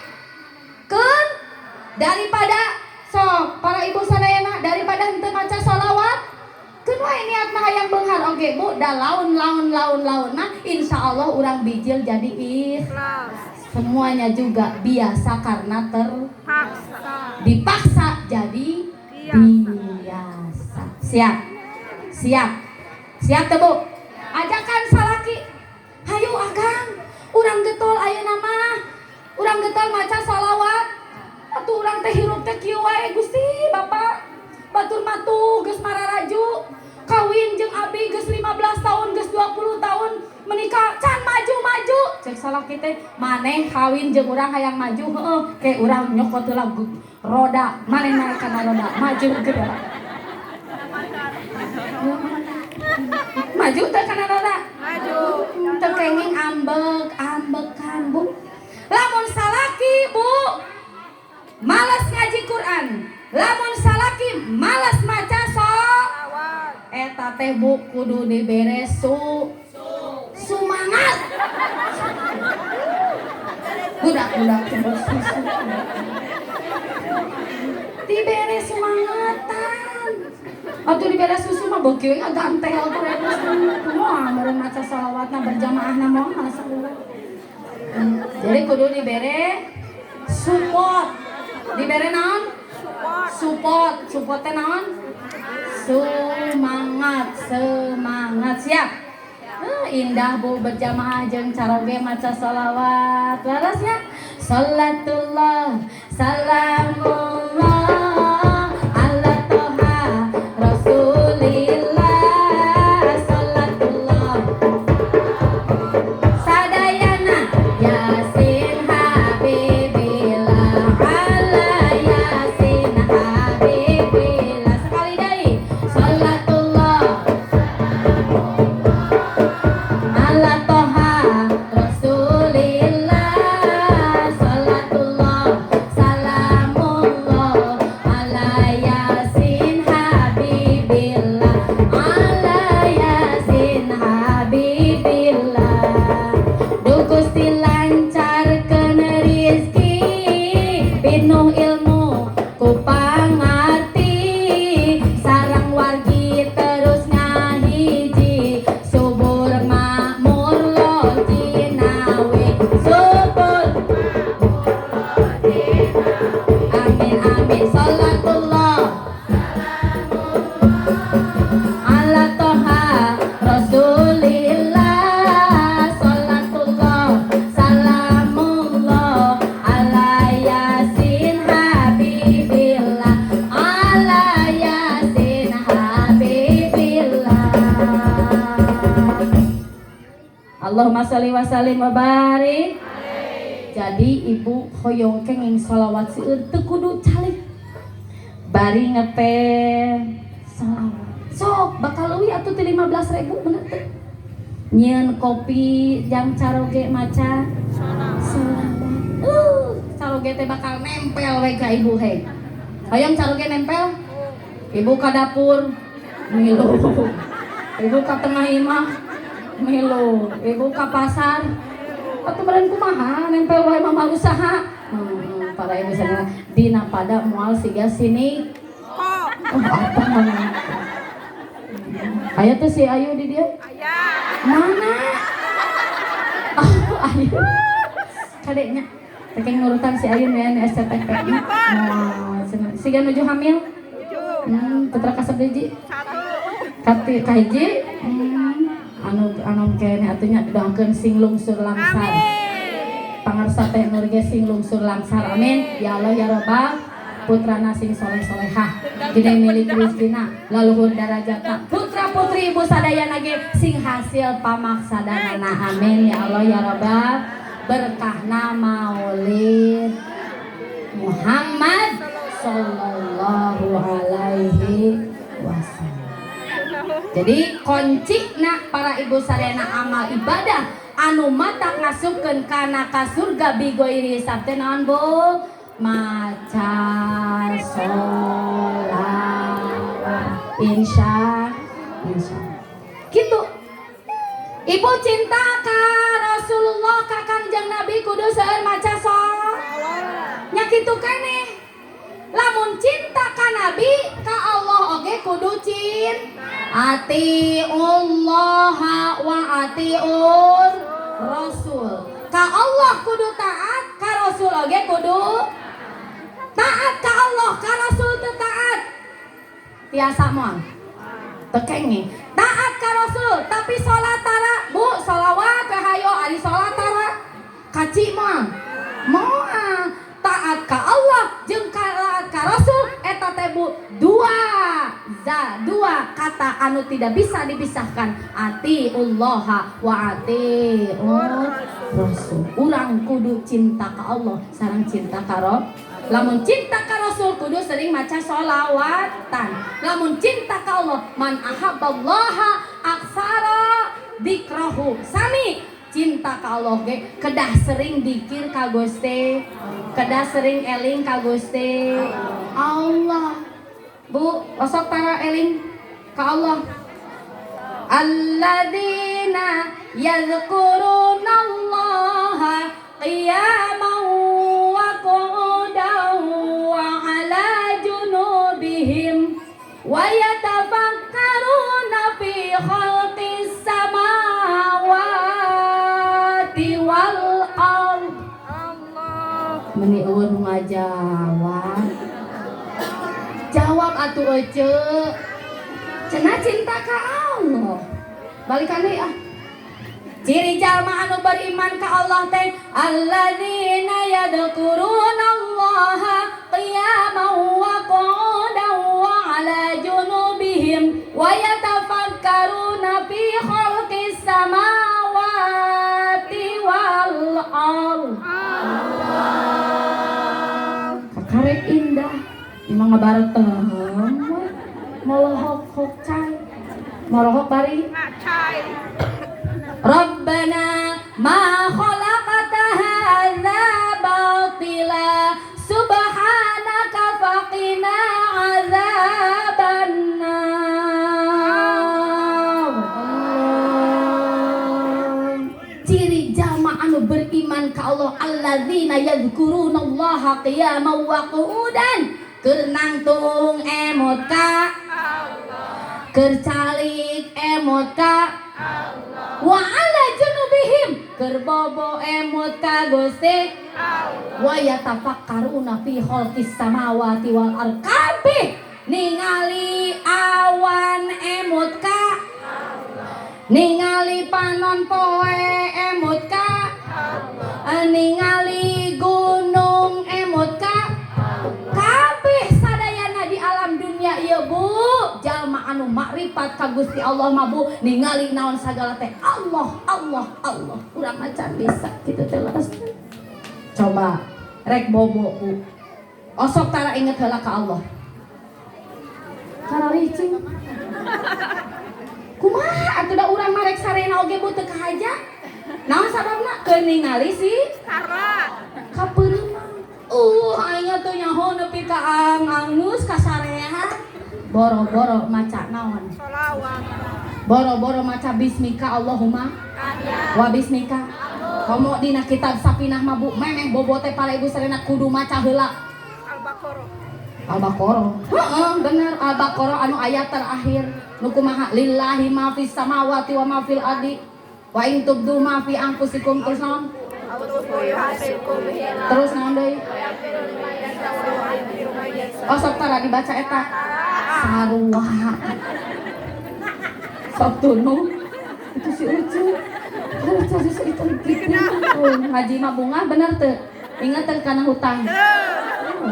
Keun daripada sok para ibu sadayana daripada henteu maca sholawat keun wae niat mah hayang beunghar oge Bu, da laun laun laun laun mah insyaallah urang bijil jadi
ikhlas.
Semuanya juga biasa karena
terpaksa.
Dipaksa jadi biasa. Siap. Siap. Siap teh Bu? Ajakan salaki. Hayu agang, urang getol ayeuna mah. Urang getol maca sholawat. Atuh urang teh hirup teh kieu wae Gusti Bapak. Batur matuh geus mararaju. Kawin jeung abi geus 15 tahun, geus 20 tahun menikah can maju-maju. Cek salaki teh maneh kawin jeung urang hayang maju heueuh ke urang nyokot heula roda, maneh naek kana roda maju geura. Maju teh kana roda.
Maju.
Teu kenging ambek, ambekan Bu. Lamun salaki Bu malas ngaji Quran, lamun salaki malas maca sholawat, eta teh Bu kudu dibere sumangat. Budak-budak terus susu. Dibere sumangatan. Atuh dibere susu mah beuki we ngagantel terus. Moal meureun maca sholawatna berjamaahna moal masalah. Jadi kudu dibere support. Dibere naon? Support. Support teh naon? Semangat, semangat. Siap. Indah Bu berjamaah jeung caroge maca sholawat. Larasnya salatullah salamullah ala toha rasulillah salatullah sadayana yasin habibillah ala yasin habibillah. Sekali deui salatullah ala toha rasulillah salatullah salamullah ala yasin habibillah ala yasin habibillah. Duh Gusti lancarkeun rezeki pinuh ilmu ku pangarti sareng wargi terus ngahiji subur makmur loh jinawi subur amin amin salatullah ala toha rasulillah salatullah salamullah ala yasin habibillah ala yasin habibillah. Allahumma sholli wa sallim wa barik. Jadi ibu hoyong kenging sholawat seueur teu kudu calik bari ngepel sholawat. Sok bakal leuwih atuh ti 15.000 bener teu? Nyieun kopi jang caroge maca sholawat. Caroge teh bakal nempel we ka ibu he. Hayang caroge nempel? Ibu ka dapur milu. Ibu ka tengah imah milu. Ibu ka pasar. Atuh meureun kumaha nempel wae mah usaha. Para ibu sana dina pada moal siga sini.
Kok.
Oh, apa namanya? Aya tuh si Ayu di dia?
Aya.
Mana? Oh, Ayu. Kadeknya. Tekeng nurutan si Ayu ya di SCTV. Oh, cenah. Siga nuju hamil?
Tujuh.
Putra kasep hiji.
1.
Kati kahiji? Anu anu kene atunya didoakeun sing lungsur langsar.
Amin.
Pangarsa teh nur ge sing lungsur langsar. Amin. Ya Allah ya Rabbal putrana sing soleh solehah gede milik rezekina laluhur darajatna putra putri ibu sadayana ge sing hasil pamaksadanana, amin ya Allah ya Rabbal berkahna maulid Muhammad sallallahu alaihi wasallam. Jadi kunci nak para ibu sadayana amal ibadah anu matak ngasupkeun kana ka surga bighoiri hisab teh naon, Bu? Maca sholawat, insya insya gitu. Ibu cinta ka Rasulullah, ka Kangjeng Nabi, kudu seueur maca nya kitu keneh. Lamun cinta ka Nabi, ka Allah oge kudu cinta. Atiullah wa atiur Rasul. Ka Allah kudu taat, ka Rasul oge kudu taat. Ka Allah, ka Rasul teu taat tiasa moal? Teu kenging. Taat ka Rasul tapi salat tara, Bu. Salawat we hayo, ari salat tara, kaci moal? Moal. Taat ka Allah jeung taat ka Rasul eta teh, Bu, dua za dua kata anu tidak bisa dipisahkan. Atiullaha wa atiur Rasul. Urang kudu cinta ka Allah sareng cinta ka. Lamun cinta ka Rasul kudu sering maca sholawatan. Lamun cinta ka Allah, man ahabballaha aksara dzikrahu. Sami cinta ka Allah ge kedah sering dikir ka Gusti, kedah sering eling ka Gusti Allah. Bu, osok tara eling ka Allah? Alladzina yadhkurunallaha qiyaman wa qu'udan wa ala junubihim wa yatafakkaruna fi khalqis samawati wal ard.
Allah.
Meni euweuh nu ngajawab. Jawab atuh, ece. Cenah cinta ka Allah. Balikan deui ah. Ciri jalma anu beriman ka Allah teh alladzina yadhkurunallaha qiyaman wa qu'udan wa ala junubihim wa yatafakkaruna fi khalqis samawati wal ard.
Allah.
Kakarek indah imang ngabaretem molohok hok cai molohok bari
Ngacai.
Rabbana ma khalaqta hadza batila subhanaka faqina azabannar. Allah. Ciri jalma anu beriman ka Allah alladzina yadhkurunallaha qiyaman wa qu'udan, keur nangtung emot ka
Allah.
Keur calik emot ka
Allah.
Wa ala junubihim, keur bobo emot ka Gusti
Allah.
Wa yatafakkaruna fi khalqis samawati wal ard. Kabeh ningali awan emot ka, ningali panon poe emot ka, ningali gunung emot ka, kabeh sadayana di alam dunia ieu, Bu. Jalma anu makrifat ka Gusti Allah mah, Bu, ningali naon sagala teh Allah, Allah, Allah. Urang macan bisa kitu teh leres. Coba rek bobo, Bu, osok tara inget heula ka Allah? Kararicing kumaha atuh, da urang mah rek sarena. Ayeuna oge, Bu, teu kahaja. Naon sababna? Keur ningali si kapeureuman. Aing teu nyaho nepi ka angus kasarean. Boro-boro maca naon?
Sholawat.
Boro-boro maca bismika Allahumma wa bismika. Komo dina kitab Safinah mah, Bu, memeh bobo teh para ibu sarena kudu maca heula
Al-Baqarah.
Al-Baqarah. Heeh, bener, Al-Baqarah anu ayat terakhir nu kumaha, lillahi ma fis samawati wa ma fil ardi wa in tubdu ma fi anfusikum, terus naon? Terus naon deui? Oh, sok tara dibaca eta. Sarua. Sok tunung. Itu si Ucu. Aduh, cari si itu gitu. Ngaji mah bungah, bener teu? Ingat teu kana hutang? Oh,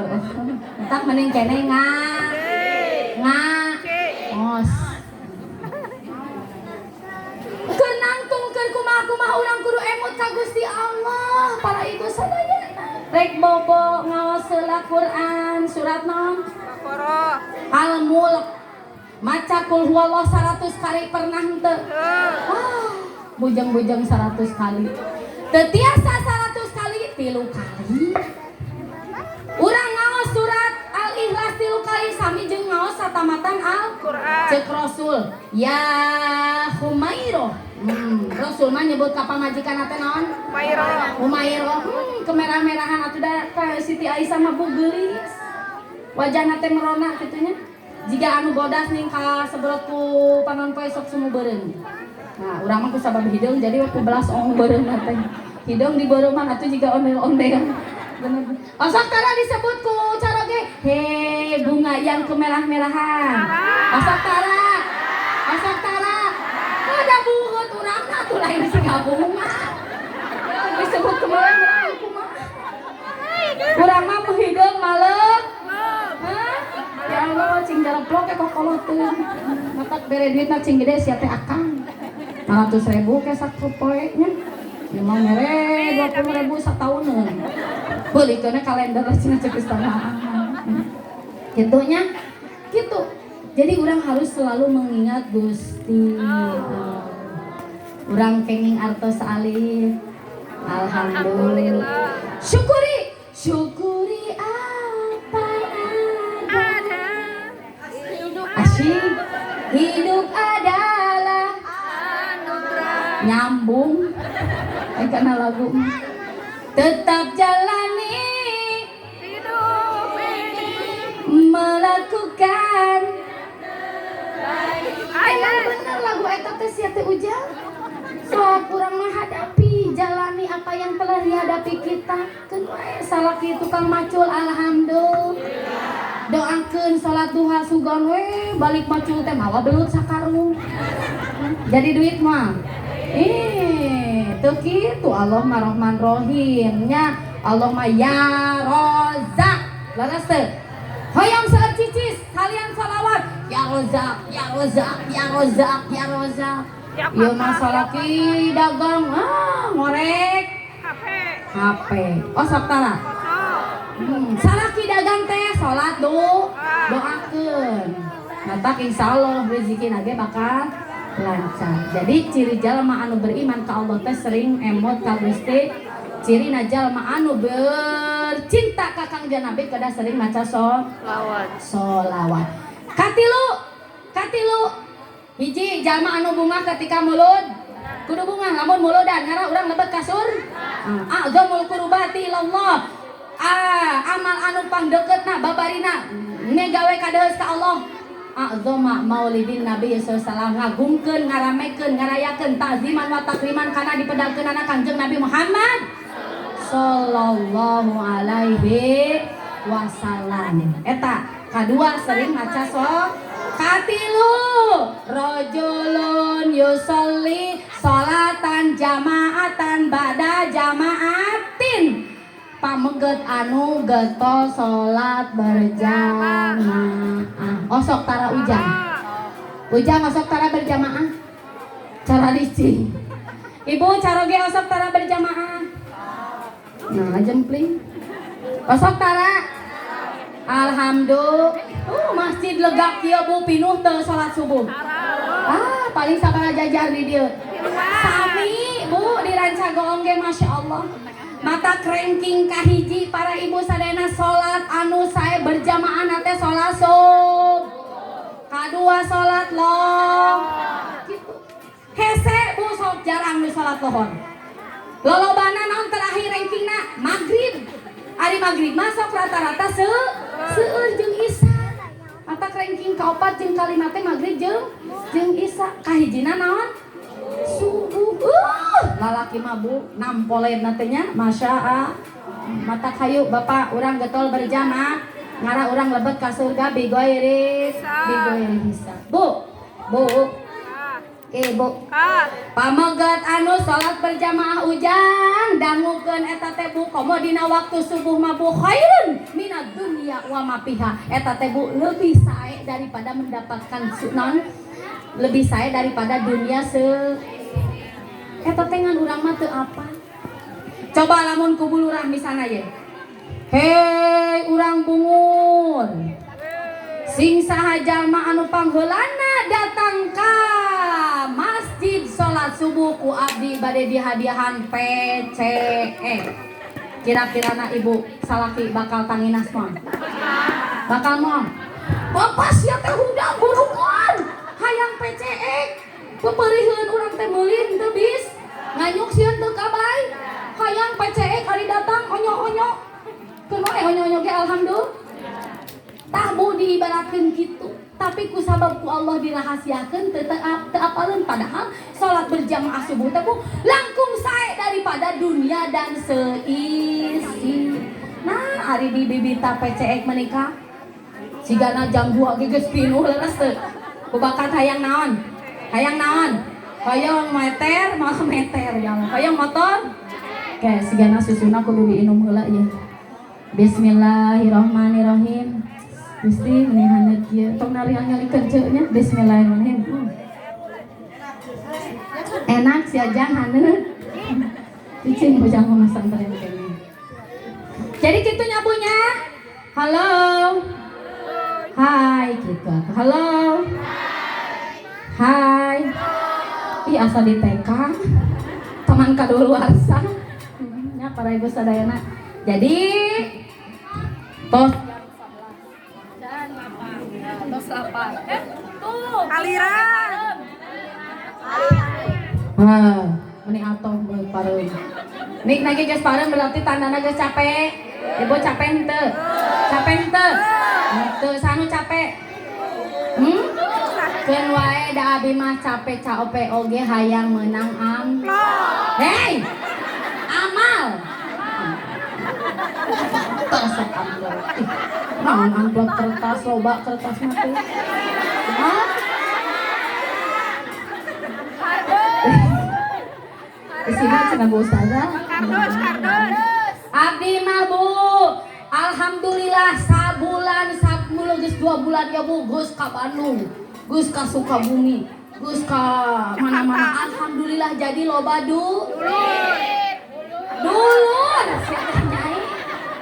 entak mending kene nga. Nga. Os. Keur nangtung, keur kumaha-kumaha, urang kudu emut ka Gusti Allah, para ibu sadaya. Rek bobo ngaos heula Quran surat naon?
Baqarah.
Al-Mulk. Maca kul huwallah 100 kali pernah henteu? Ah, bujang-bujang 100 kali. Teu tiasa 100 kali, 3 kali. Urang ngaos surat Al-Ikhlas 3 kali sami jeung ngaos satamatan Al
Quran.
Cek Rasul, ya Humairo. Rasul mah nyebut ka pamajikan teh naon?
Humairo.
Humairo. Kemerah-merahan atuh da ka Siti Aisyah mah, Bu, geulis. Wajahna teh merona kitu nya. Jiga anu bodas ning ka seberot ku panon poe sok sumu beureum. Nah, urang mah ku sabab hideung jadi we ku belas ong beureum teh. Hideung di beureuman atuh jiga ondel-ondel. Bener. Oh, sok tara disebut ku caroge. Hei, bunga yang kemerah-merahan. Osok tara. Osok tara. Ada bunga urang atuh lain siga bunga. Disebut kemerah-merahan kumaha? Urang mah hideung malek. Hah? Ya Allah, cing jaleplok ke kokoloteun. Matak bere duitna cing gede sia teh akang. 500 ribu ke sapoe nya. Ya mau mere 20 ribu satauneun. Beulikeunna kalender cenah cek istana. Kitu nya. Gitu. Jadi orang harus selalu mengingat Gusti. Urang kenging artos alit. Alhamdulillah. Syukuri, syukuri apa ada.
Ada.
Asyik. Hidup adalah
Anugerah.
Nyambung. Eh, karena lagu. Tetap jalani
Hidup ini.
Melakukan.
Ayo.
Emang bener lagu eta teh sia teh ujang. Sok kurang menghadapi, jalani apa yang telah dihadapi kita. Keun wae salaki tukang macul, alhamdulillah. Doakeun salat duha sugan we balik macul teh mawa belut sakarung. Jadi duit mah. Ih, teu kitu, Allah mah Rahman Rohim nya. Allah mah ya Rozak. Leres teu? Hoyong seueur cicis, kalian salawat. Ya Rozak, ya Rozak, ya Rozak, ya Rozak.
Ya
Ieu
Fatah,
mah salaki dagang, ah, ngorek
HP.
HP. Oh, sok tara.
Kosong.
Salaki dagang teh salat do doakeun. Matak insyaallah rezeki ge bakal lancar. Jadi ciri jalma anu beriman ka Allah teh sering emot ka Gusti. Ciri jalma anu bercinta ka Kangjeng Nabi kedah sering maca
Lawat.
Solawat. Katilu, katilu, hiji jalma anu bungah ketika mulud. Kudu bungah lamun muludan ngarah urang lebet kasur. Ah, a'zamul qurbati ilallah. Ah, amal anu pangdeukeutna babarina negawe kadeus ka Allah. A'zama maulidin Nabi sallallahu alaihi wasallam, ngagungkeun, ngaramekeun, ngarayakeun ta'ziman wa takriman kana dipedalkeunana Kangjeng Nabi Muhammad sallallahu alaihi wasallam. Eta kadua sering maca so. Katilu, rajulun yusolli salatan jamaatan ba'da jamaatin, pameget anu getol salat berjamaah. Osok tara ujang? Ujang osok tara berjamaah? Cara licin. Ibu caroge osok tara berjamaah? Nah, jempling. Osok tara? Alhamdulillah. Masjid lega kieu, Bu, pinuh teu salat subuh? Ah, paling sabaraha jajar di dieu. Sami, Bu, di Rancagoong ge Masya Allah. Mata ranking kahiji para ibu sadayana, salat anu sae berjamaah teh salat subuh. Kadua salat loh. Gitu. Hese, Bu, sok jarang nu salat lohor. Lolobana naon terakhir rankingna? Maghrib. Ari maghrib masuk rata-rata seueur jeung isya. Mata ranking kaopat jeung kalima teh maghrib jeung isya. Kahijina naon? Subuh. Lalaki mah, Bu, nampolen teh nya, Masya Allah. Mata kayu bapak urang getol berjamaah ngarah urang lebet ka surga bighoiri bighoiri hisab. Bu, Bu. Oke, Bu. Pamegat anu salat berjamaah ujang dangukeun eta teh, Bu, komo dina waktu subuh mah, Bu, khairun minad dunya wa ma fiha. Eta teh, Bu, lebih sae daripada mendapatkan naon, lebih sae daripada dunia se eta teh, ngan urang mah teu apa. Coba lamun ku bulurah misalnya ye. Hei, urang Bungur. Sing saha jalma anu pangheulana datang ka masjid salat subuh, ku abdi bade dihadiahan PCE. Kira-kira na ibu salaki bakal tanginas moal? Bakal moal? Bapak sia teh hudang buruan hayang PCE. Peperiheun urang teh meuli teu bis. Nganyuk sieun teu kabay. Hayang PCE kali datang onyo-onyo. Keun wae onyo-onyo ge alhamdulillah. Tah, Bu, diibaratkeun kitu. Tapi ku sabab ku Allah dirahasiakeun teu teu apaleun, padahal salat berjamaah subuh teh, Bu, langkung sae daripada dunia dan seisi. Nah, ari di bibita PCX menikah sigana jam 2 ge geus pinuh, leres teu? Ku bakat hayang naon? Hayang naon? Hoyong meter, mau meter ya. Hoyong motor? Oke, sigana susuna kudu diinum heula ya. Bismillahirrahmanirrahim. Gusti, meni haneut kieu. Tong nariang nyalikeun ceu nya. Bismillahirrahmanirrahim. Enak si Ajang haneut. Cicing bujang mah santren kayaknya. Jadi kitu nya, Bu, nya. Halo. Hai gitu. Halo. Hai. Ih, asa di TK. Teman kadaluarsa. Nya para ibu sadayana. Jadi tos.
Tos apa? Tuh. Aliran.
Ah, meni atoh beut pareum. Nik lagi geus pareum berarti tandana geus capek. Ibu capek henteu? Capek henteu? Henteu, sanu capek. Hmm? Keun wae da abi mah capek caope oge hayang menang am. Hei! Amal. Tos amplop. Ih, naon amplop kertas, loba kertas mah teh. Hah? Isina cenah Bu Ustazah.
Kardus, kardus.
Abdi mah, Bu, alhamdulillah sabulan sabmulu geus 2 bulan ya, Bu, geus ka Bandung, geus ka Sukabumi, geus ka mana-mana. Alhamdulillah jadi loba du dulur. Siapa nyai?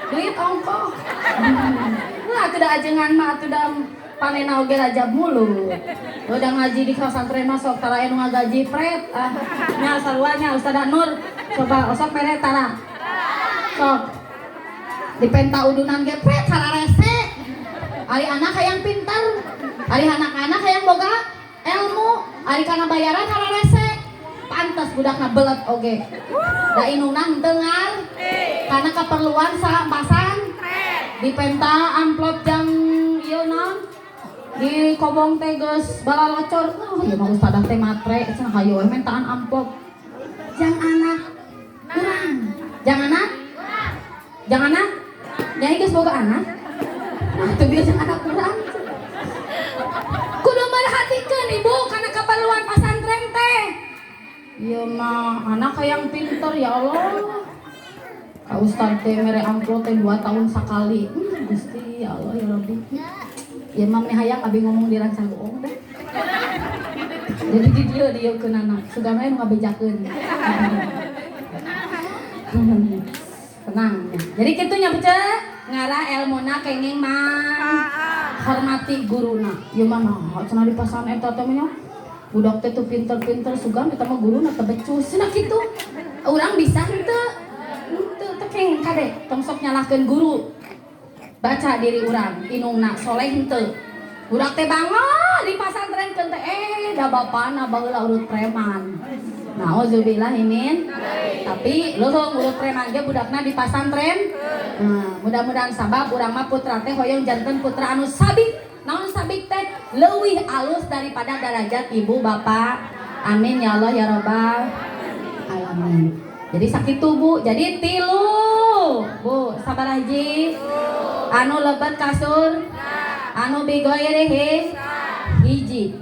Duit ongkoh. Lah atuh da ajengan mah atuh da panena oge rajab mulu. Udah ngaji di pesantren mah sok tara anu ngagaji pret. Ah, nya sarua nya Ustazah Nur. Coba osok mere tara. Sok. Dipenta udunan ge pret hararese. Ari anak hayang pinter. Ari anak-anak hayang boga ilmu, ari kana bayaran hararese. Pantes budakna belet oge. Da indungna henteu ngar karena keperluan sa pasang dipenta amplop jang ieu naon di kobong teh geus balalocor. Oh, ieu mah ustadzah teh matre cenah, hayo we mentaan amplop. Jang anak urang. Jang anak? Jang anak? Nyai geus boga anak? Nah, teu bieu jang anak urang. Kudu merhatikeun, Ibu, kana keperluan pasantren teh. Ieu mah anak hayang pinter, ya Allah. Ka ustad teh mere amplop teh 2 tahun sekali. Gusti ya Allah ya Rabbi. Ya mah meni hayang abi ngomong di Rancagoong deh. Jadi di dieu dieukeunana. Sugana nu ngabejakeun. Tenang. Jadi kitu nya, Bece, ngarah elmuna kenging mah hormati guruna. Ieu mah naha cenah di pasan eta teh nya. Budak teh tuh pinter-pinter, sugan eta mah guruna teu becus. Cenah kitu. Urang bisa henteu? Henteu teh keng kade, tong sok nyalahkeun guru. Baca diri urang, indungna soleh henteu. Budak teh bangga di pasantrenkeun teh, da bapana baheula urut preman. Nauzubillah min. Tapi leuheung urut preman ge budakna di pasantren. Nah, mudah-mudahan sabab urang mah putra teh hoyong janten putra anu sabik. Naon sabik teh? Leuwih alus daripada derajat ibu bapak. Amin ya Allah ya robbal alamin. Jadi sakitu, Bu. Jadi tilu, Bu, sabaraha hiji? Anu lebet kasur, anu bighoirihi hiji.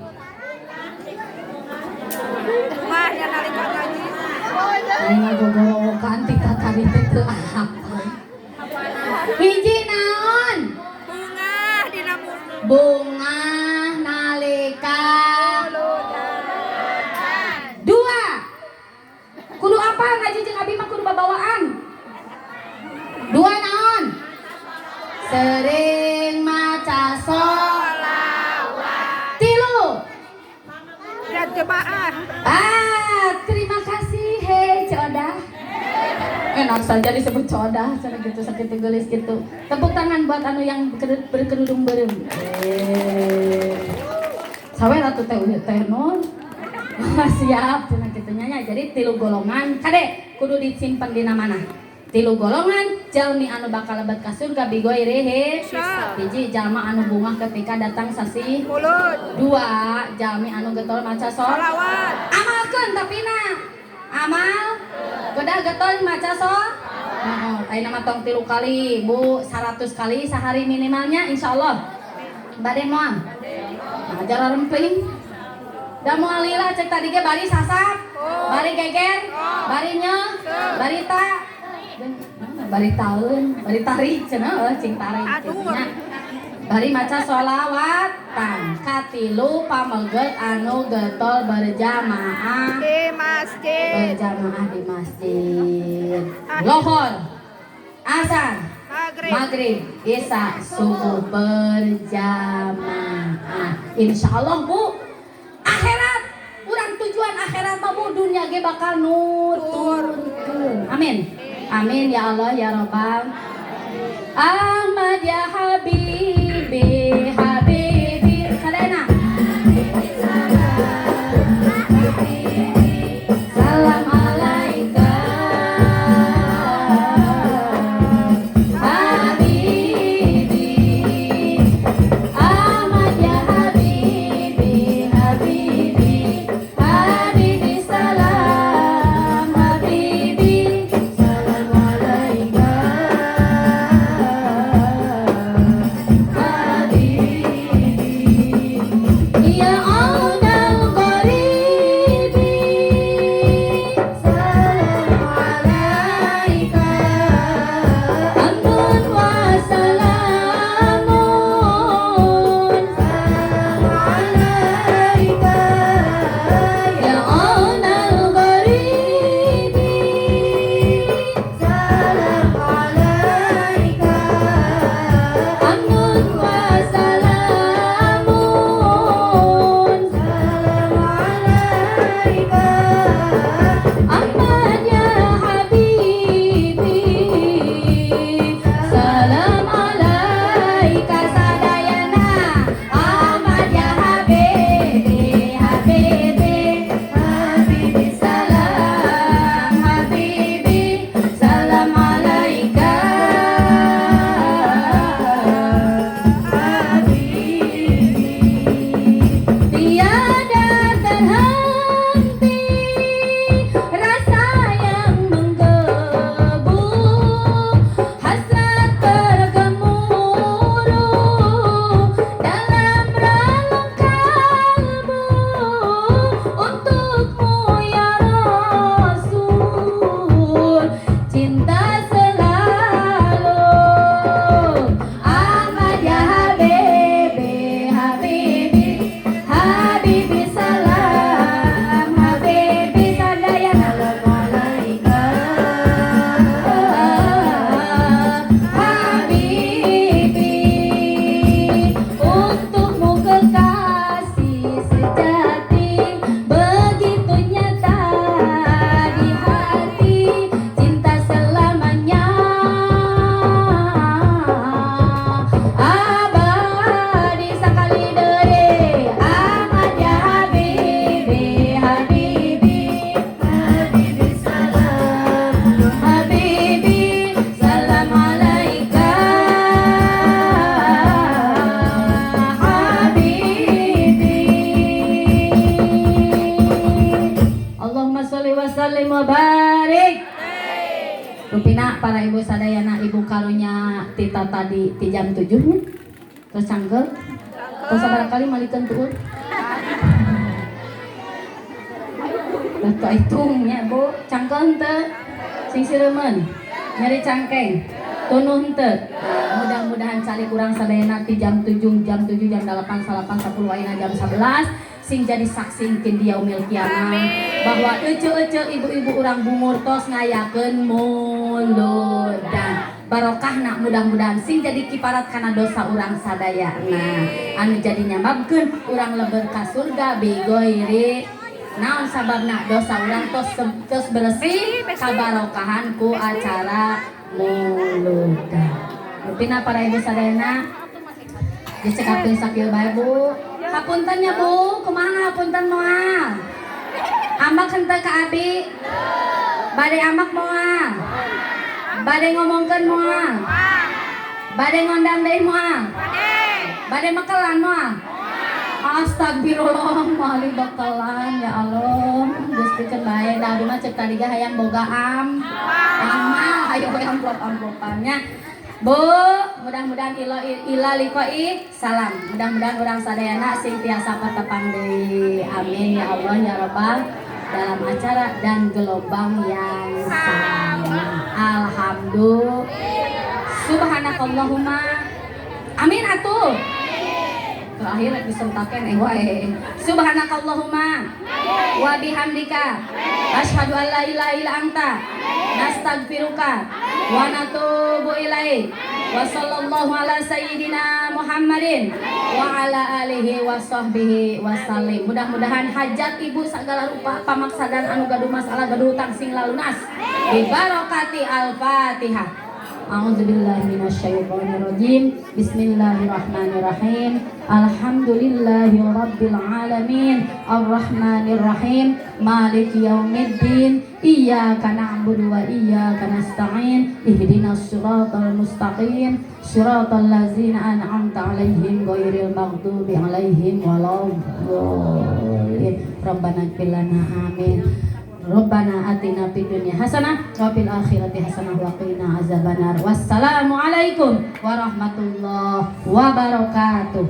Rumahnya nalika ngaji.
Aing ngagogorowokan ti tadi teh teu apa. Hiji naon?
Bungah dina mulut.
Bungah nalika. Dua. Kudu apa ngaji jeung abi mah kudu babawaan. Dua naon? Sering maca sholawat. Tilu.
Dan jemaah.
Ah, terima kasih, hei Ceu Odah. Enak saja disebut Ceu Odah, cenah gitu sakit gelis gitu. Tepuk tangan buat anu yang berkerudung beureum. Eh. Sawer atuh teh uih teh non. Siap cenah kitu nya. Jadi tilu golongan kade kudu disimpan dina mana? Tilu golongan jalmi anu bakal lebet ka surga bighoiri hisab. Hiji, jalma anu bungah ketika datang sasih
Mulud.
Dua, jalmi anu getol maca
Sholawat.
Amalkeun, tapi na amal kedah getol maca Heeh, ayeuna mah tong tilu kali, Bu, 100 kali sehari minimalnya, insyaallah. Bade moal? Nah, jalan rempling. Da moal lila cek tadi ge bari sasap, bari geger, bari nye, bari ta, bari taun, bari tarik cenah heuh cing tarik
Aduh.
Kitu nya. Bari maca sholawatan. Katilu, pameget anu getol berjamaah
Di masjid.
Berjamaah di masjid. Lohor, asar,
Maghrib.
maghrib, isya, subuh berjamaah. Insya Allah, Bu, akhirat urang tujuan akhirat mah, Bu, dunia ge bakal nuturkeun. Amin. Amin ya Allah ya Robbal. Ahmad ya Habibi, Habibi sadayana. Salam alaika Habibi, Ahmad ya Habibi, Habibi, Habibi, salam Habibi, salam alaika Habibi, ya aunal gharibi. Allahumma sholli wa sallim wa barik. Rupina para ibu sadayana, ibu karunya tita tadi ti jam 7 nya. Terus cangkel. Terus sabaraha kali malikeun tuur. Betul hitungnya bu, cangkel henteu, sing sireumeun, nyeri cangkeng, tunuh henteu. Nah, mudah-mudahan cari kurang sadayana ti jam 7, jam 7, jam 8, 8, 10, ayeuna jam 11 sing jadi saksi kin di yaumil kiamah bahwa ece-ece ibu-ibu urang Bungur tos ngayakeun muludan barokahna, mudah-mudahan sing jadi kiparat kana dosa urang sadayana anu jadi nyababkeun urang lebet ka surga bighairi naon sababna dosa urang tos bersih kabarokahan ku acara muludan. Rupina para ibu sadayana dicekapkeun sakieu bae, Bu. Hapunten ya Bu, kumaha hapunten moal? Ambek henteu ka abi? Bade ambek moal? Bade ngomongkeun moal? Bade ngondang deui moal? Bade mekelan moal? Astagfirullah, moal bekelan ya Allah. Geus pikeun bae da abdi mah ceuk tadi ge hayang boga amal, hayo we amplop-amplopannya. Bu, mudah-mudahan ila ila liqoi salam. Mudah-mudahan urang sadayana sing tiasa patepang deui. Amin ya Allah ya Rabbal dalam acara dan gelombang yang sama. Alhamdulillah. Subhanakallahumma. Amin atuh. Terakhir disentakeun wae. Subhanakallahumma wa bihamdika asyhadu an la ilaha illa anta nastaghfiruka wa natubu ilaik. Wa sallallahu ala sayyidina Muhammadin wa ala alihi wa sahbihi wasallim. Mudah-mudahan hajat ibu segala rupa pamaksadan anu gaduh masalah, gaduh hutang sing lalunas. Bi barakati Al-Fatihah. A'udzubillahi minasyaitonirrajim. Bismillahirrahmanirrahim. Alhamdulillahi rabbil alamin. Arrahmanirrahim. Maliki yaumiddin. Iyyaka na'budu wa iyyaka nasta'in. Ihdinas siratal mustaqim. Siratal ladzina an'amta 'alaihim ghairil maghdubi 'alaihim waladdallin. Rabbana ighfir lana, amin. Rabbana atina fid dunya hasanah wa fil akhirati hasanah wa qina azabannar. Wassalamualaikum warahmatullahi wabarakatuh.